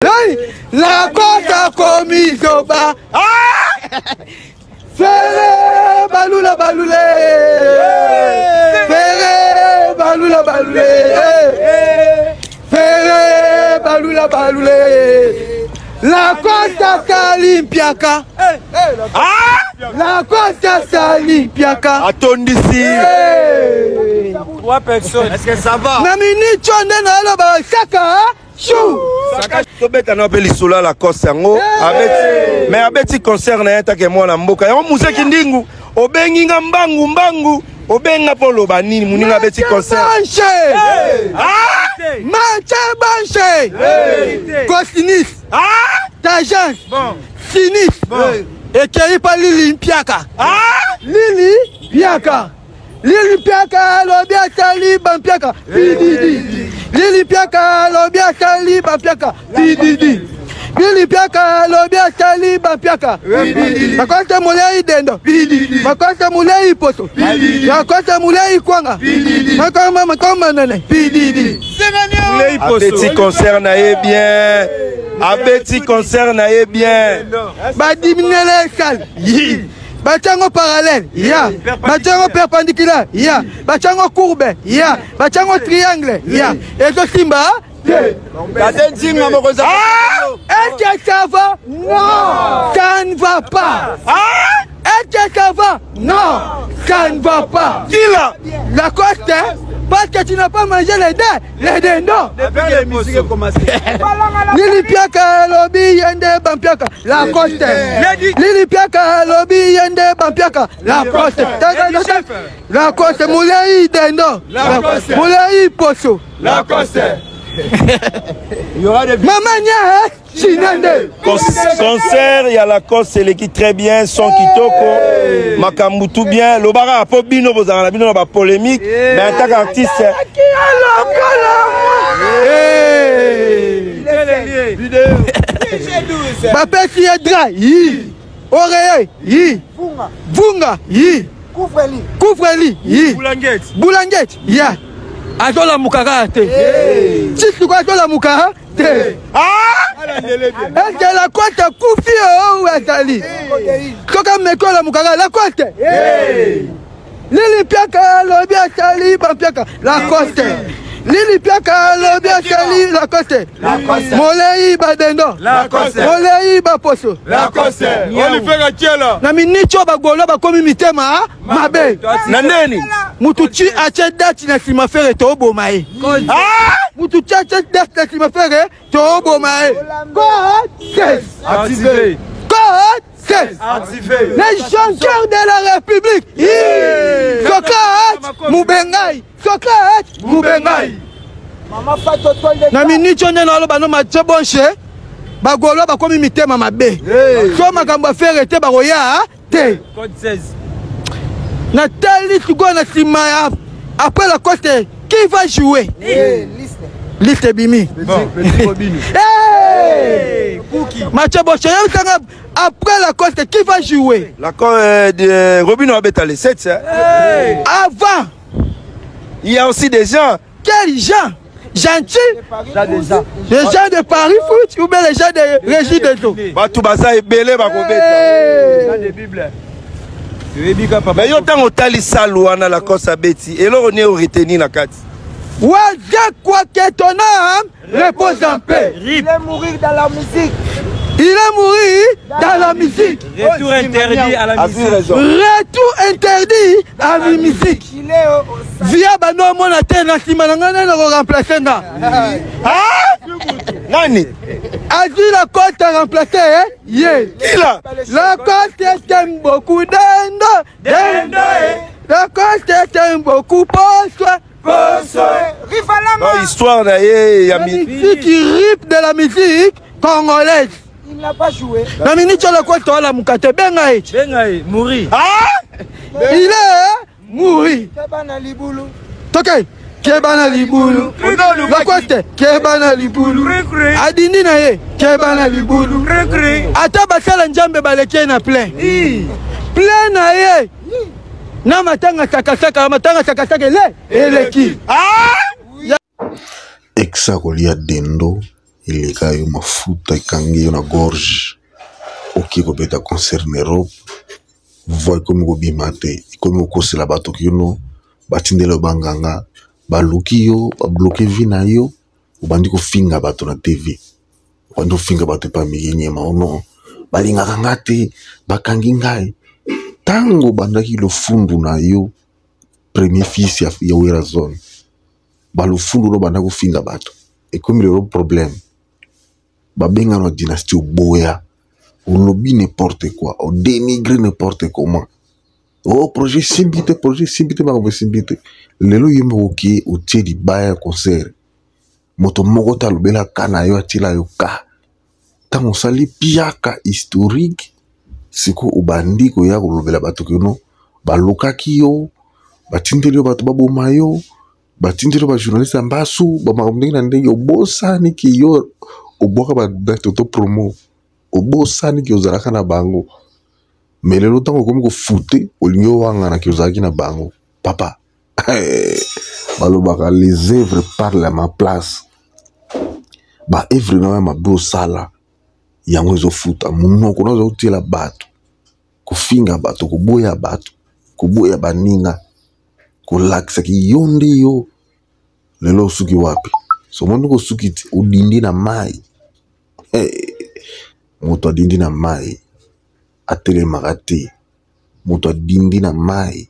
Hey, la kota komi zoba. Ah! Ferre balula balule. Ferre balula balule. Ferre balula balule. La costa sali mpiaka. Ah! La costa sali mpiaka. Atondisi. Trois personnes. Est-ce que ça va? Na minute nde na loba saka. Tobeta na mpe lisolo ya Lacoste yango abeti, mais abeti concert na ye take mwana mboka yango Museki Ndingu obengi nga mbangu mbangu, obenga mpo oloba nini? Moninga abeti concert. Mathieu Banche, Costinis, Tagence, Sinis, ekei pa Lili Mpiaka. Lili Mpiaka. Lili Mpiaka alobi asali bampiaka pdd. Lili Mpiaka alobi asali bampiaka pdd. Lili Mpiaka alobi asali bampiaka. Makosa mulei dendo. Makosa mulei poso. Makosa mulei kwanga. Makoma makoma nene. PDD. Abeti concert na ye bien. Abeti concert na ye bien. Badiminuele esale. Batiango parallèle ya, batiango perpendiculaire ya, batiango courbe ya, batiango triangle ya, ezosimba te. Est-ce que ça va? Non, ça ne va pas. Est-ce que ça va? Non, ça ne va pas. Qui là? Lacoste, parce que tu n'as pas mangé les dents, les dindons. Lili Piaka lobi yende bampiaka Lacoste. Lili Piaka lobi yende bampiaka Lacoste. Lacoste mulei dindon. Mulei poso. Lacoste. Maman nya Chinande. Concert ya Lacoste eleki très bien, son kitoko, makambo tout bien. Lobaka po bino bozala na bino na ba polémique, mais en tant qu'artiste bapesi ye drap yi, oreiller yi, vunga yi, couvre-lit yi, bulangeti ya, azolamuka kaka te, ti sikoyo azolamuka te. Est-ce Lacoste akufi o azali? Soki ameki olamuka kaka Lacoste. Lili Piaka alobi asali bampiaka Lacoste. Lili Piaka alobi asali Lacoste. Molei badendo, molei baposo. Na miniti oyo bagolo bakomi mitema mabe. Na ndeni mutu ti atie date na nsima Ferre, toboma ye. Mutu ti atie date na nsima Ferre, toboma ye. Code 16. Code 16. Les chanteurs de la République. Socrate Mubengai. Socrate Mubengai. Na miniti oyo nde naloba no Mathieu Bonche, bagolo bakomi mitema mabe. So makambo ya Ferre te, bakoya te. Natali sikoyo na nsima ya après Lacoste, qui va jouer? Liste ebimi. Mathieu Bonche, yebisanga après Lacoste, qui va jouer? Lacoste, Robino abeta les 7. Hey. Avant il y a aussi des gens. Quels gens? Gentils? Les gens de Paris Foot ou bien les gens de Régie des Eaux? Bato baza ebele bakobeta. Mais yo ntango otali salle wana Lacoste abeti, eloko nini oretenir na kati? Wazekwa, que ton âme repose en paix. Il est mourir dans la musique. Il est mouru dans la musique. Retour interdit à la musique. Retour interdit à la musique. Via bano omona te na nsima na ngai nani akoremplace nga? Nani? Azwi Lacoste remplace ye. Kila. Lacoste t'aime beaucoup dendo. Dendo. Lacoste t'aime beaucoup poso. Non, histoire na ye ya musique, rip de la musique congolaise. Il n'a pas joué. Na miniti oyo Lacoste olamuka te, benga ye. Benga ye, mouri. Il est mouri. Keba na libulu. Toke keba na libulu. Lacoste keba na libulu. Adindi na ye keba na libulu. Ata basala Nzambe baleki ye na plein. Plein na ye. Na matanga sakasaka, matanga sakasaka ele eleki. Exa kolia dendo. Eleka yo mafuta ekangi yo na gorge. Oke kobeta concert na Europe, voix ekomi kobima te, ekomi kokosela bato kino batindela yo banganga, baluki yo, babloke vie na yo, obandi kofinga bato na TV, obandi kofinga bato epai Migi Nyema, oh non, balingaka nga te, bakangi ngai. Ntango obandaki lofundu na yo, premier fils ya Werrason, balofundu no banda kofinga bato, ekomi lelo problème. Babenga na dynastie oboya, olobi n'importe quoi, odénigre n'importe comment. Oh, projet simbi te, projet simbi te, makambo esimbi te. Lelo yo moko oke otie libaya ya concert, moto moko te alobela ka na yo, atiela yo ka. Ntango osali piaka historique, sikoyo obandi koya kolobela bato kino balukaki yo, batindeli yo bato baboma yo, batindeli yo ba journaliste ya mbasu, ba makambo ndenge na ndenge. Obosani ke yo obwaka ba toto promo, obosani ke ozalaka na bango. Mais lelo ntango okomi kofute, olingi owangana ke ozalaki na bango. Papa, balobaka les œuvres parlent à ma place. Ba œuvre na yo ya mabe osala yango ezofuta monoko na ozotiela bato, kofinga bato, koboya bato, koboya baninga, kolakisaki yo nde yo. Lelo osuki wapi? Somoni kosuki ti odindi na mai. Moto adindi na mai atelemaka te, moto adindi na mai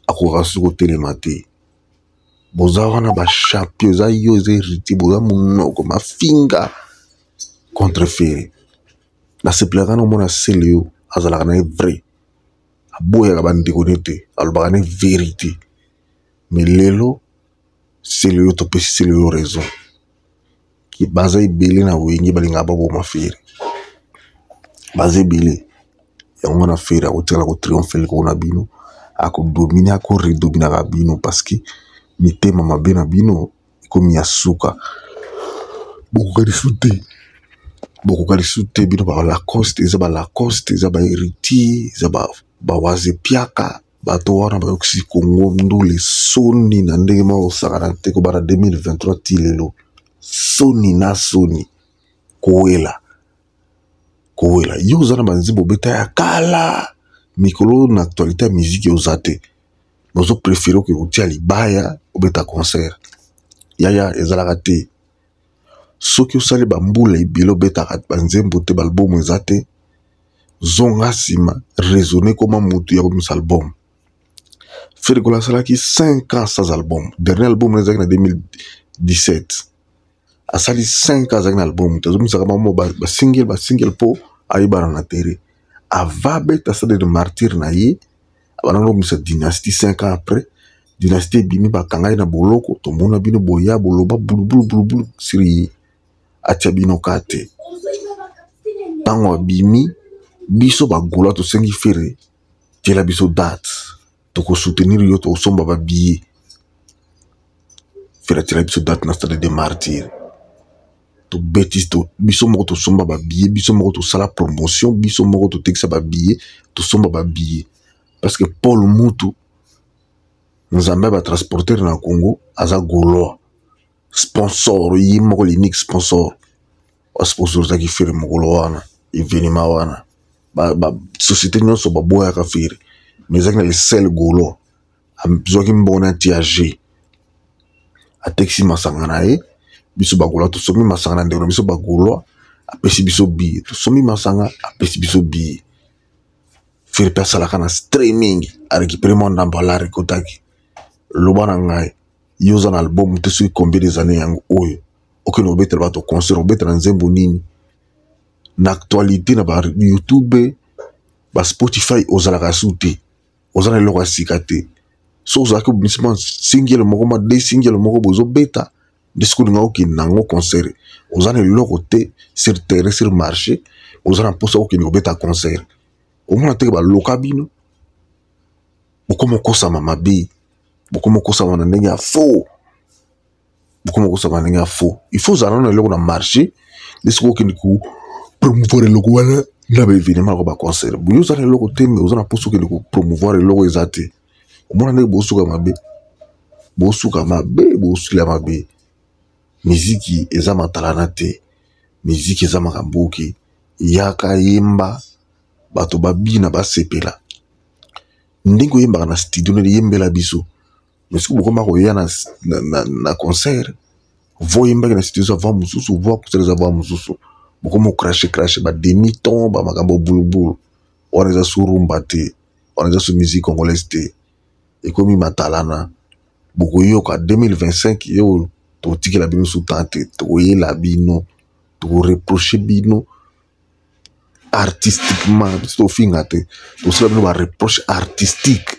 akoka soki kotelema te. Boza wana ba champion, eza yo, eza héritier, boza monoko mafinga contre Ferre. Nasepelaka na omona sele yo azalaka na ye vrai, aboyaka bandeko ne te, alobaka na ye vérité. Mais lelo sele yo topesi sele yo raison, baza ebele na wenge balingaka baboma Ferre, baza ebele. Yango wana Ferre akotikala kotriomphe likolo na bino, akodomine, akoredominaka bino, parce que mitema mabe na bino ekomi ya suka. Bokoka lisusu te, bokoka lisusu te. Bino ba Lacoste, eza ba Lacoste, eza ba héritier, eza ba Wazepiaka. Bato wana bayokisi Congo ndule soni na ndenge moko kosakana te, kobanda 2023 ti lelo. Soni na soni, kowela kowela. Yo oza na banzembo obeta ya kala, mikolo na actualité ya musique oza te, ozo préféré oke kotia libaya obeta concert. Yaya, ezalaka te. Soki osali bambula ebele obetaka banzembo te, baalbum eza te, zonga nsima, raisonner koma motu ya komisa album. Ferre Gola asalaki 5 ans sans album. Dernier album ezalaki na 2017. Asali 5 ans azalaki na album te, azomisaka bango basingle basingle mpo ayebana na tere. Ava beta stade de martyr na ye, abanda komisa dynastie. 5 ans après dynastie ebimi, bakanga ye na boloko. Tomona bino boya boloba bulubulu bulubulu siri ye atia bino ka te. Ntango abimi, biso bagola tosengi Ferre tiela biso date, tokosoutenir yo, tokosomba babillet. Ferre atiela biso date na stade de martyr, tobeti biso moko, tosomba babillet biso moko, tosala promotion biso moko, totekisa babillet, tosomba babillet, parce que Paul Mutu, nzambe ya batransporteur na Congo, aza gaulois, sponsor ye moko, l'unique sponsor asponsorisaki Ferre mokolo wana, événement wana. Ba société nyonso baboyaka Ferre, mais ezalaki na le seul gaulois azwaki mbongo na tiag, atekisi masanga na ye. Biso bagaulois tosombi masanga na ndeko na biso bagaulois, apesi biso billet, tosombi masanga, apesi biso billet. Ferre mpe asalaka na streaming, arécupéré mwa ndambo, ala arekotaki. Loba na ngai, yo oza na album te soki combien des années yango oyo, okende kobetela bato concert, obetela nzembo nini na actualité na ba YouTube, ba Spotify? Ozalaka su te, oza na eloko ya sika te. So ozalaki obimisi mwa single moko, mwa de single moko bozobeta nde soki olinga okende nango concert. Oza na eloko te sur terrain, sur marché, oza na mposa okende kobeta concert. Omona teke baloka bino, bokoma okosama mabe, bokoma okosama na ndenge ya faux, bokoma okosama na ndenge ya faux. Il faut ozala nano eloko na marché nde soki okende ko promouvoir eloko wana na baévénement yako baconcert. Boye oza na eloko te, mais oza na mposa okende kopromouvoir eloko eza te. Omona ndenge bosuka mabe, bosuka mabe, bosila mabe. Miziki eza matalana te. Miziki eza makambo oke yaka yemba bato babina basepela ndenge oyembaka na studio nde yembela biso. Mais soki bokoma koya na, na, na, na concert, voix oyembaki na studio eza voix mosusu, voix concert eza voix mosusu. Bokoma crache crache ba demi ton, ba makambo bulubulu wana eza su rumba te, wana eza su musique congolaise te, ekomi matalana. Bokoyoka 2025 yo totikela bino su temps te, tokoyela bino, tokoreproche bino artistiquement. Biso tofinga te, tosala bino bareproche artistique.